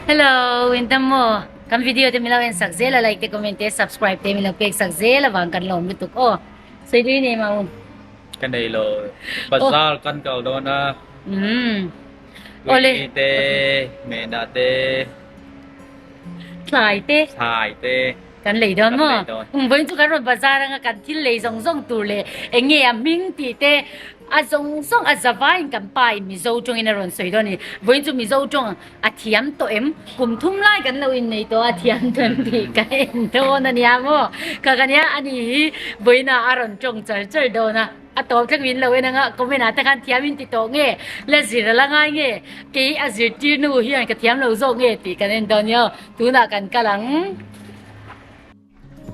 Hello, in dam maw? Kan video te min lo en sak zel a, like te comment te subscribe te min lo pek sak zel avang kan lawm lutuk aw. Sawi tui nei mau. Ka nei lo. Bazar kan kal dawn a. Umm. Awle. Tui te, mehna te. Thlai te. Thlai te. Kan lei dawn maw? Um vawiin chu kan rawn bazar anga kan thil lei zawng zawng tur leh eng nge a hming tih te a zawng zawng a zavaiin kan pa in Mizo tawngin a rawn sawi dawn a ni. Vawiin chu Mizo tawng a thiam tawh em? Kum thum lai kan lo innei tawh a thiam tawh em tih ka en dawn a nia maw? Kha ka nia ani hi vawiinah a rawn tawng char char dawn a. A tawp thleng min lo en anga comment ah te khan thiam in ti tawh nge la zir a la ngai nge kei a zirtir nu hian ka thiam lo zawk nge tih kan en dawn nia tunah kan kal ang.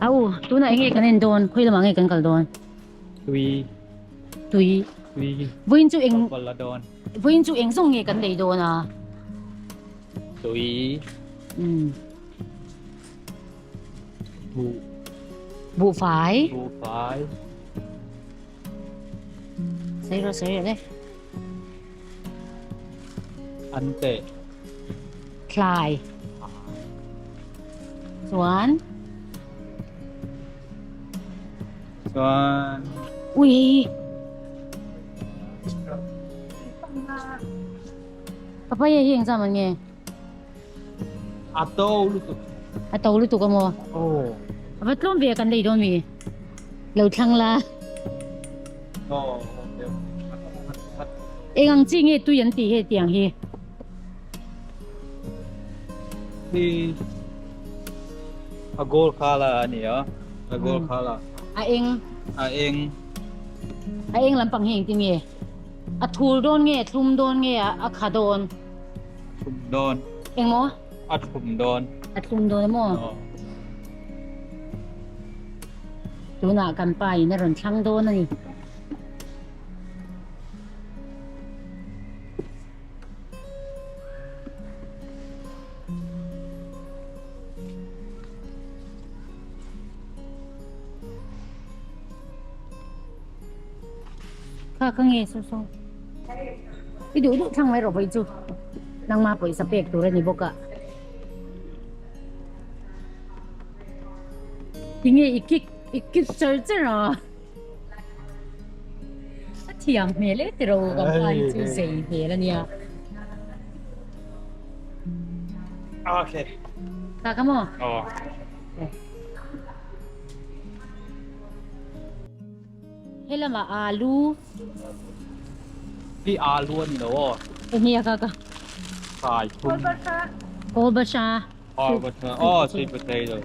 Au tunah enge kan en dawn khawi lamah nge kan kal dawn? Tui. Tui. Tui. Vawiin chu eng Kal la dawn. Vawiin chu eng zawng nge kan lei dawn a? Tui. Umm. Buh. Buhfai. Buhfai. Sawi rawh sawi rawh le. An te. Thlai. Chuan. Chuan. Ui. Papaya hi engzam an nge? A to lutuk. A to lutuk a maw? Aw. A va tlawm ve a kan lei dawn mi? Lo thlang la. Aw. Eng ang chi nge tui an tih he tiang hi? Hi a gold color a ni a. A gold color. A eng. A eng. A eng lampang hi engtin nge? A thur dawn nge, a thlum dawn nge, a kha dawn? Thlum dawn. Engmaw? A thlum dawn. A thlum dawn emaw? Aw. Tunah kan pa in a rawn thlang dawn a ni. Kha ka nge saw saw. I duh duh thlang mai rawh vawi chu. Nangma pawisa pek tur a ni bawk a. Tinge i kik i kik char char a. A thiam hmel e tiro kan pa hi chu zei hmel a nia. Okay. Kha ka maw? Aw. He lamah alu. Hi alu a ni lo aw. Enge a ka ka. Kai thum. Kawlbasha. Kawlbasha. Aw sweet potato.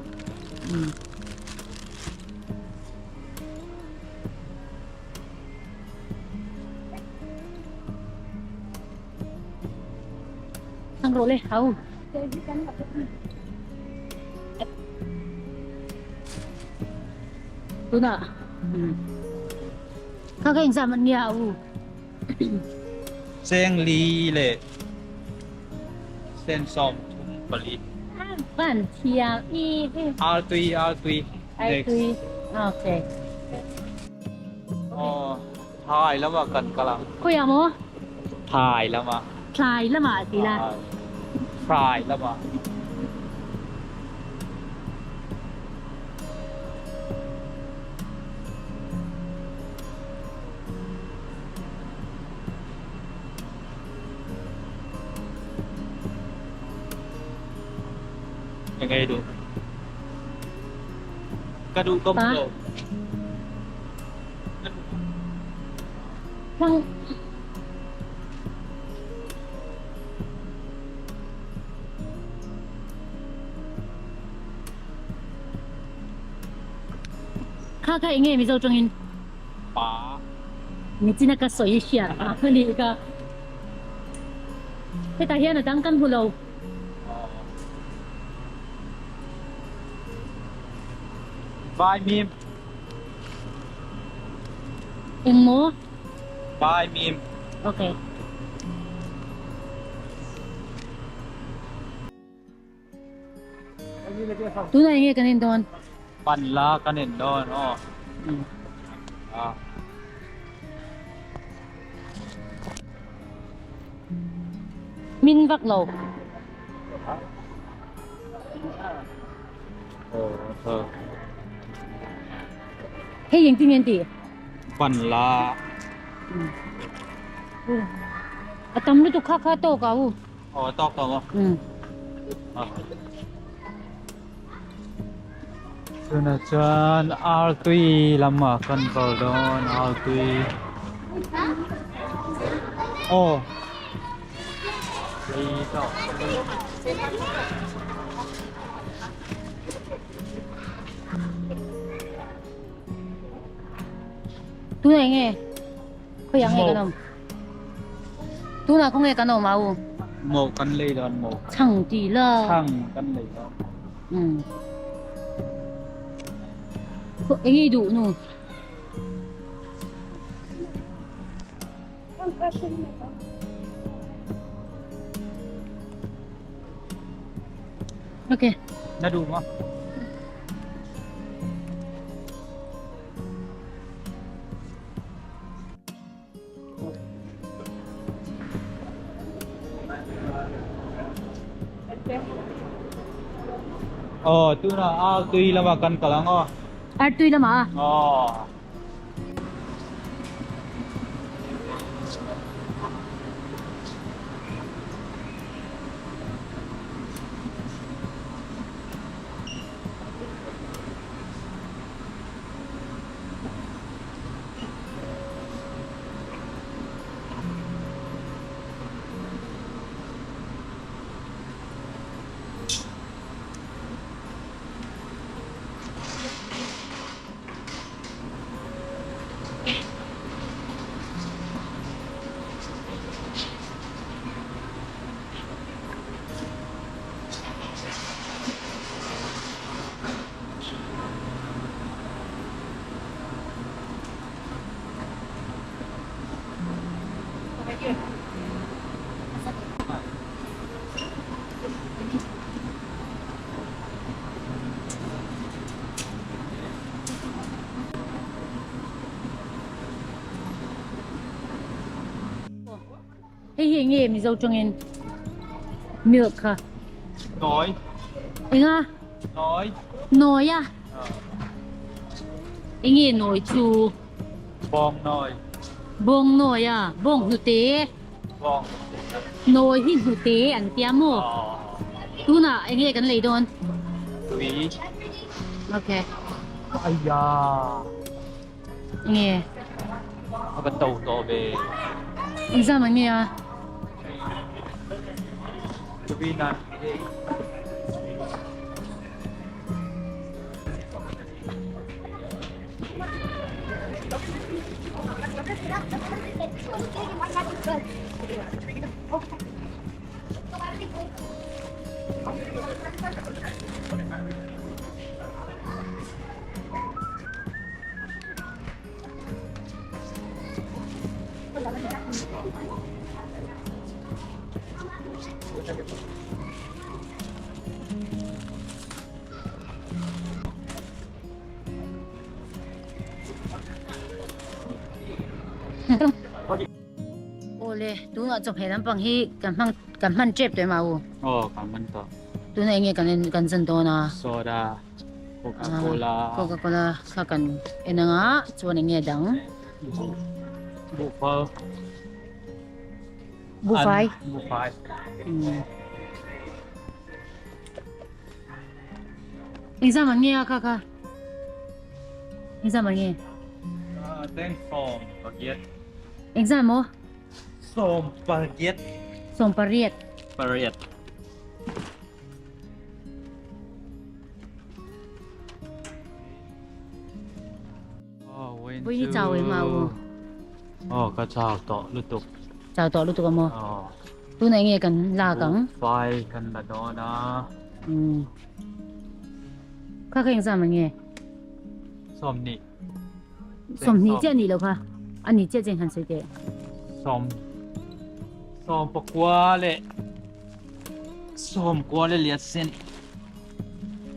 Thang rawh le hau. Tunah kha ka engzam an nia a u. Cheng li leh sen sawm thum pali. Van thiam i. Artui artui. Artui okay. Aw thlai lamah kan kal ang. Khawiah maw? Thlai lamah. Thlai lamah ti la. Thlai lamah. Eng ei duh? Ka duh ka hmu lo. Thlang. Kha kha enge Mizo tawngin? Pa. Nichina ka sawi hriat a ni ka. Hetah hian a dang kan hmu lo. Vai mim. Engmaw? Vai mim. Okay. Tunah enge kan en dawn? Pan la kan en dawn aw. Ah. Min vak lo. Hei engtin nge an tih? Ban la. A tam lutuk kha kha tawk a u. Aw a tawk tawk a. Tunah chuan artui lamah kan kal dawn artui aw lei tawh. Tunah eng nge? Khawiah nge kan awm? Tunah khawnge kan awm a u? Maw kan lei dawn maw? Chhang tih la. Chhang kan lei dawn. Um. Eng i duh nu? Okay. Na duh maw? Aw tunah artui lamah kan kal ang aw. Artui lamah a? Aw. Hei hi enge Mizo tawngin milk kha? Nawi. Enga? Nawi. Nawi a? Enge nawi chu? Bawng nawi. Bawng nawi a? Bawng hnute? Bawng. Nawi hi hnute an tia maw? Tunah enge kan lei dawn? Tui. Okay. Aiya. Nge. A va to tawh ve. Exam an nge a? Tui nan. Awle, tunah chawhmeh lampang hi kan hmang kan hman tep tawh em au? Aw, kan hman tawh. Tunah enge kan en kan zan dawn a? Soda. Coca-Cola. Coca-Cola kha kan en anga chuan eng nge dang? Buhfal. Buhfai. Buhfai. Engzam an nge a kha kha? Engzam an nge? Teng sawm pariat. Engzam maw? Sawm pariat. Sawm pariat. Pariat. Vui hi chau em au. Aw ka chau tawh lutuk. Chau tawh lutuk a maw? Aw. Tunah enge kan lak ang? Buhfai kan la dawn a. Umm. Kha kha engzam ang nge? Sawmhnih. Sawmhnih chiah nih lo kha. A ni chiah chiah in han sawi teh. Sawm sawm pakua leh Sawmkua leh liat sen.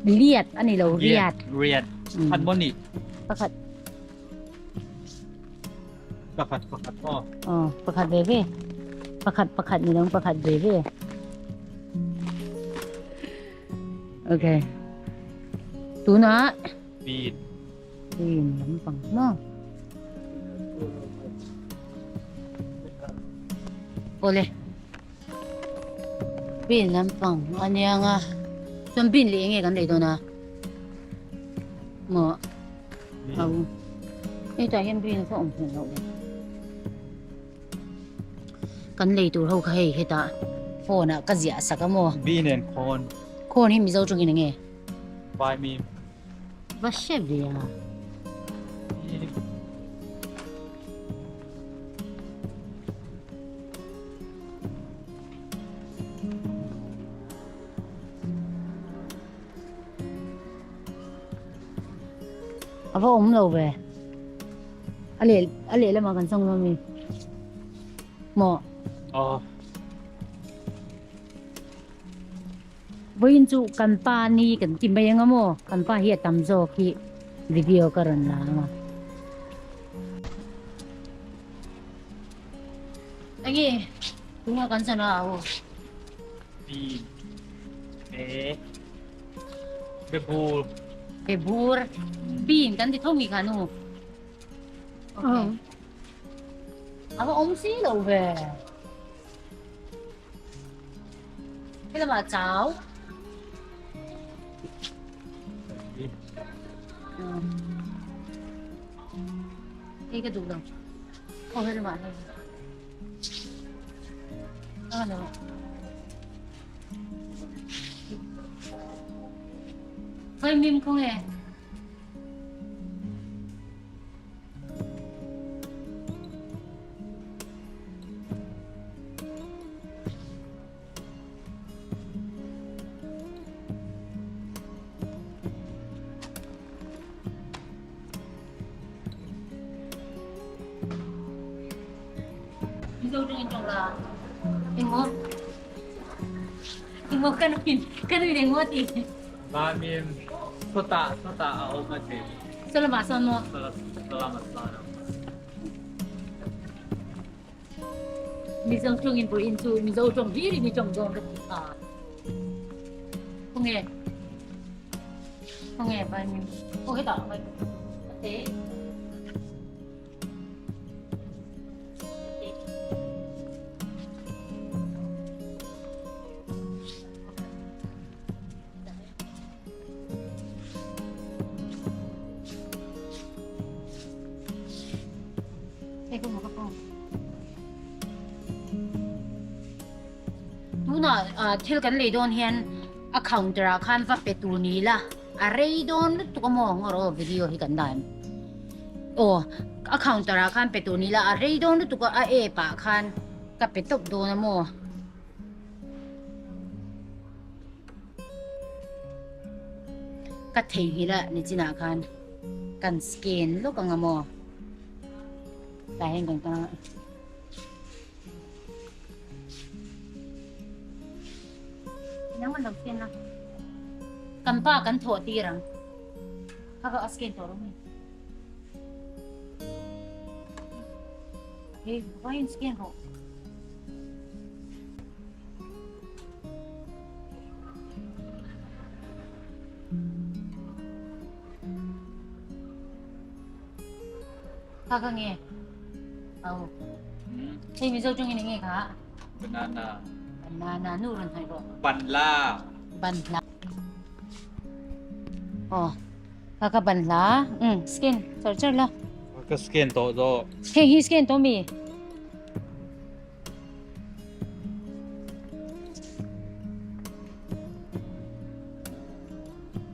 Liat a ni lo, riat. Riat. Khat maw ni? Pakhat. Pakhat pakhat aw. Aw, pakhat ve ve. Pakhat pakhat ni lo, pakhat ve ve. Okay. Tunah Bean. Bean lampang maw? Awle. Bean lampang a nia nga. Chuan bean leh enge kan lei dawn a? Maw? Au. Hetah hian bean kha awm hmel loh le. Kan lei tur ho kha hei hetah phone ah ka ziah sak a maw? Bean and corn. Corn hi Mizo tawngin enge? Vaimim. Va hre ve a. A va awm lo ve. A leh a leh lamah kan chang dawn mi. Maw? Aw. Vawiin chu kan pa ni kan ti mai anga maw? Kan pa hi a tam zawk hi video ka rawn la anga. Enge tunga kan sana a aw. Bean. Me. Bebur. Bebur. Bean kan ti tho mi kha nu. Okay. A va awm si lo ve. He lamah chau. Hei ka duh lo. Aw he lamah hei. Vaimim khaw nge? Mizo tawngin tawng la. Engmaw? Engmaw ka nuin ka nuin engmaw ti? Vaimim sawtah sawtah a awm a ti. Saw lamah sawn maw? Saw lamah sawn a awm. Mizo tawngin vawiin chu Mizo tawng hlir in i tawng dawn ka ti a. Khawnge? Khawnge vaimim? Aw hetah vaimim. A te. Tunah thil kan lei dawn hian a counter ah khan va pe tur ni ila a rei dawn lutuk a maw ngawr aw video hi kan dah em aw a counter ah khan pe tur ni ila a rei dawn lutuk a a app ah khan ka pe tawp dawn a maw. Ka theihnghilh a nichinah khan kan scan lawk ang a maw tah hian kan kal a engemaw lo scan a kan pa kan thawh tir ang kha kha a scan tawh lo mai hei vawiin scan rawh. Kha kha nge? Au. Hei Mizo tawngin eng nge kha? Banana. Banana nu rawn hnaih rawh. Banhla. Banhla. Aw. Kha kha banhla. Um, scan char char la. Ka scan tawh zawh. Hei hi scan tawh mi?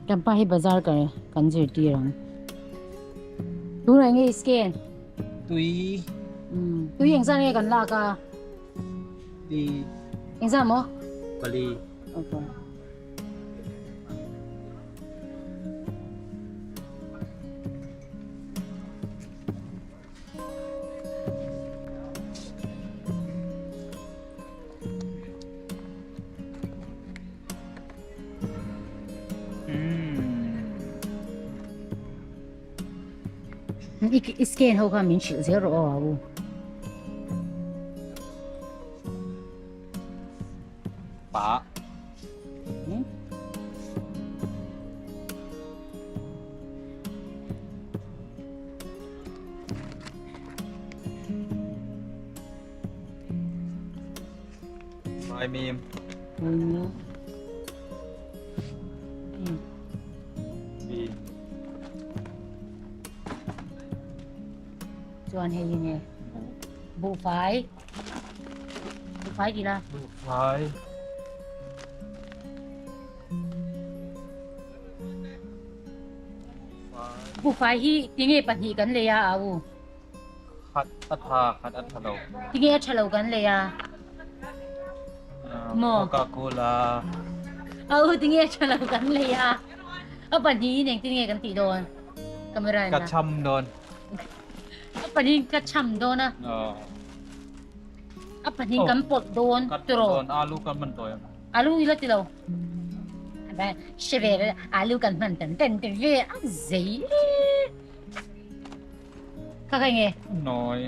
Kan pa hi bazar kar kan zirtir ang. Tunah enge i scan? Tui. Tui engzah nge kan lak a? Li. Engzah maw? Pali. Okay. I scan ho kha min hrilh zel rawh aw a u. Pa. Vaimim. Chuan hei hi nge buhfai buhfai ti la buhfai buhfai hi tinge pahnih kan lei a a u Khat a tha, khat a tha lo. Tinge a tha lo kan lei a? Maw? Coca-Cola. A u tinge a tha lo kan lei a? A pahnihin engtin nge kan tih dawn? Camera in Ka cham dawn. A pahnihin ka cham dawn a. A pahnihin kan pawlh dawn tiraw? Alu kan hman tawi ang. Alu ila ti lo. Hre ve alu kan hman tan tan ti ve a zei e. Kha kha enge? Noi.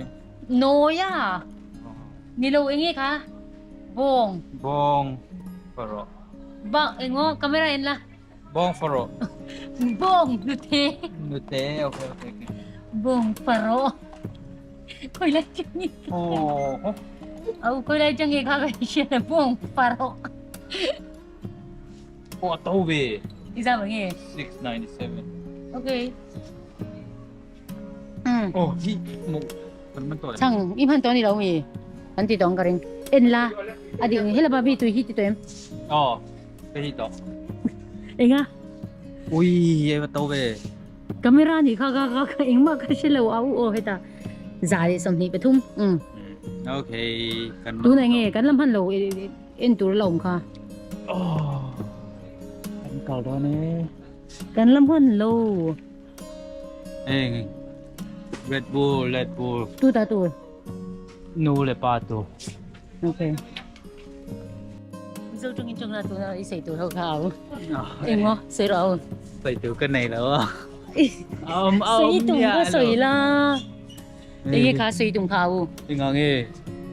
Noi a? Ni lo enge kha? Bawng. Bawng faro. Bang engo camera en la. Bawng faro. Bawng nute. Nute okay okay okay. Bawng faro. Khoi lai changi. Oh. Au khoi lai changi kha ka hria bawng faro. Oh a to ve. I za ba nge? 697. Okay. Oh hi mu kan man to. Chang i man to ni lo mi. An ti tong ka ring. En la. A ding hela ba bi tu hi ti to em. Oh. Ka hi to. Enga. Ui e ba to ve. Camera ni kha kha kha kha engma kha she lo au o heta. Za le som ni pathum. Okay kan. Tu na nge kan lam han lo en tur lo om kha. Oh. Kan kal dawn e. Kan lam han lo. Eng Red Bull Red Bull. Tu ta tur. Nu le pa tu. Okay. Mizo tawngin tawng na tuna i sei tur ho kha au. Eng maw sei rawh au. Sei tur ka nei lo a. Sei tum kha sawi la. Enge kha sei tum kha au. Enga nge.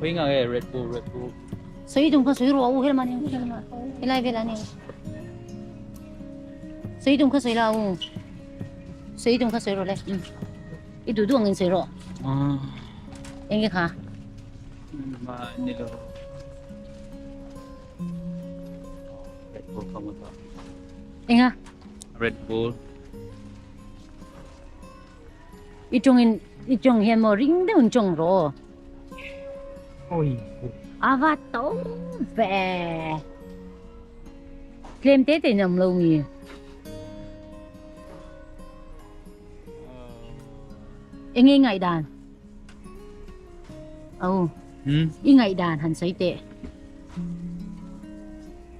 Enga nge Red Bull Red Bull. Sei tum kha sawi rawh au helma ni helma. Helai vel ani. Sei tum kha sawi la au. Sei tum kha sawi rawh le. I duh duh angin sawi rawh. Enge kha. Ni lo. Red Bull kha maw ta. Enga? Red Bull. I tawng in i tawng hian maw ring deuh in tawng rawh. Oi. Ava to ve. Tlem te te in awm lo mi. Enge i ngaihdan? Au. Hmm? I ngaihdan han sawi teh.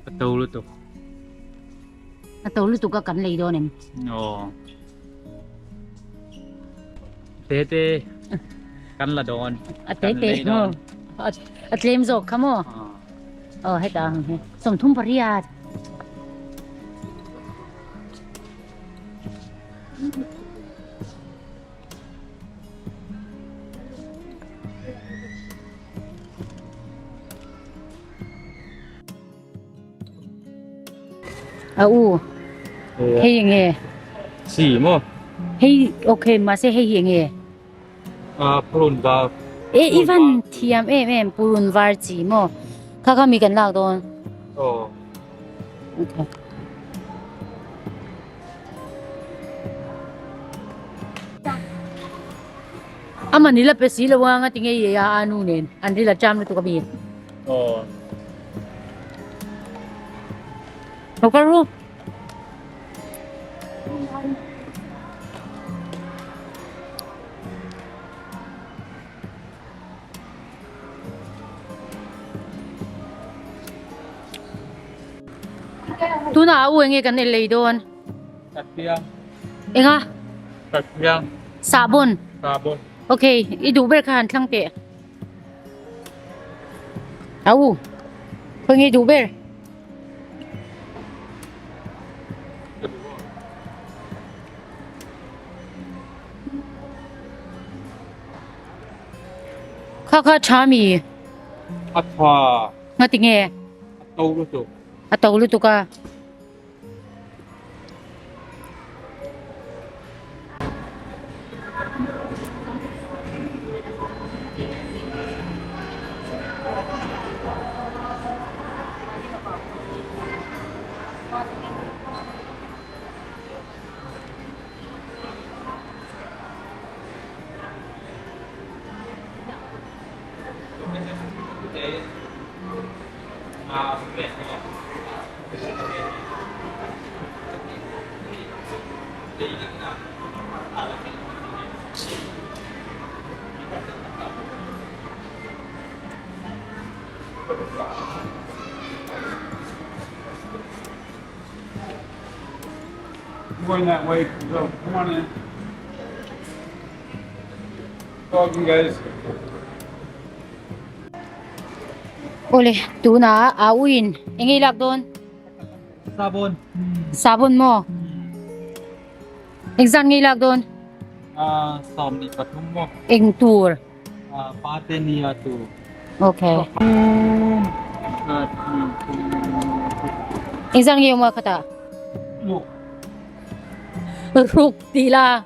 A to lutuk. A to lutuk a kan lei dawn em? Aw. Te te kan la dawn. A te te. A tlem zawk kha maw? Aw heta ang hi. 38. A u hei enge chi maw hei okay mahse hei hi enge a purun var e i van thiam em em purun var chi maw kha kha mi kan lak dawn aw okay Aman i la pe si lo a nga tinge i a a nu nen an ri la cham lutuk a mi. Aw. Lo kal ru. Tunah a u enge kan ei lei dawn. Katpiang. Enga? Katpiang. Sahbawn. Sahbawn. Okay, i duh ber kha han thlang teh. A u, khawi nge i duh ber? Kha kha tha mi? A tha. Nga ti nge? A to lutuk. A to lutuk a. Going that way, so come on in. Talking guys. Awle, tunah a uin eng nge i lak dawn? Sabon. Sabon maw? Engzat nge i lak dawn? 23 maw? Eng tur? Pate nia tur. Okay. Engzat nge awm a khatah? Ruk. Ruk tih la.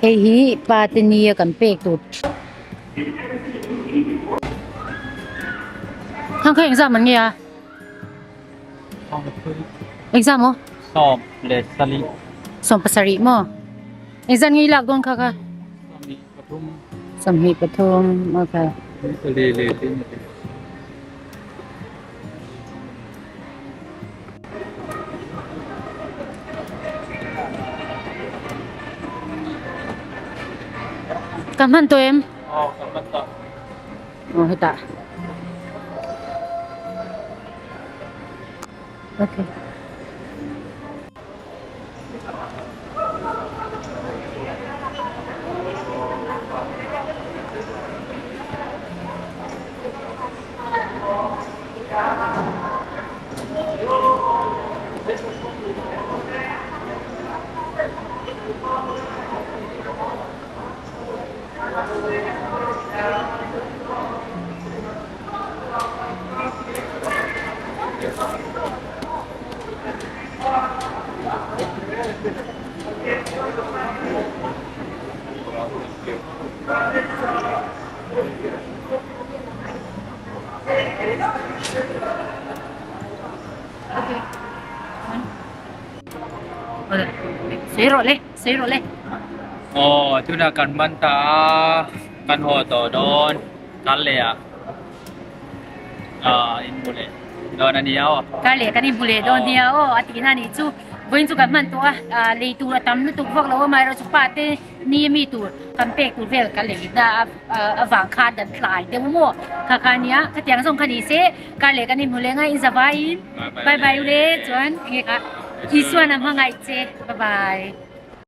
Hei hi pa te nia kan pek tur Khang kha exam an nge a Exam aw 17 17 maw Exam nge i lak dawn kha kha 23 okay Ka hman tawh em? Aw, ka hman tawh. Aw, hetah. Okay. Sawi rawh le, sawi rawh le. Aw, tunah kan man ta a, kan haw tawh dawn, kar leh ah ah in hmu leh dawn a nia aw. Kar leh kan inhmu leh dawn nia aw, a tihna a nih chu. Vawiin chu kan hman tawh a, ah lei tur a tam lutuk vak lo a, amaherawhchu chu pa te ni a mi tur kan pek tur vel kan lei na avang khan kan tlai deuh maw kha kha nia khatiang zawng kha ni se kar leh kan inhmu leh ngai in zavaiin bye bye u le chuan enge kha Isuan a hmangaih che bye bye.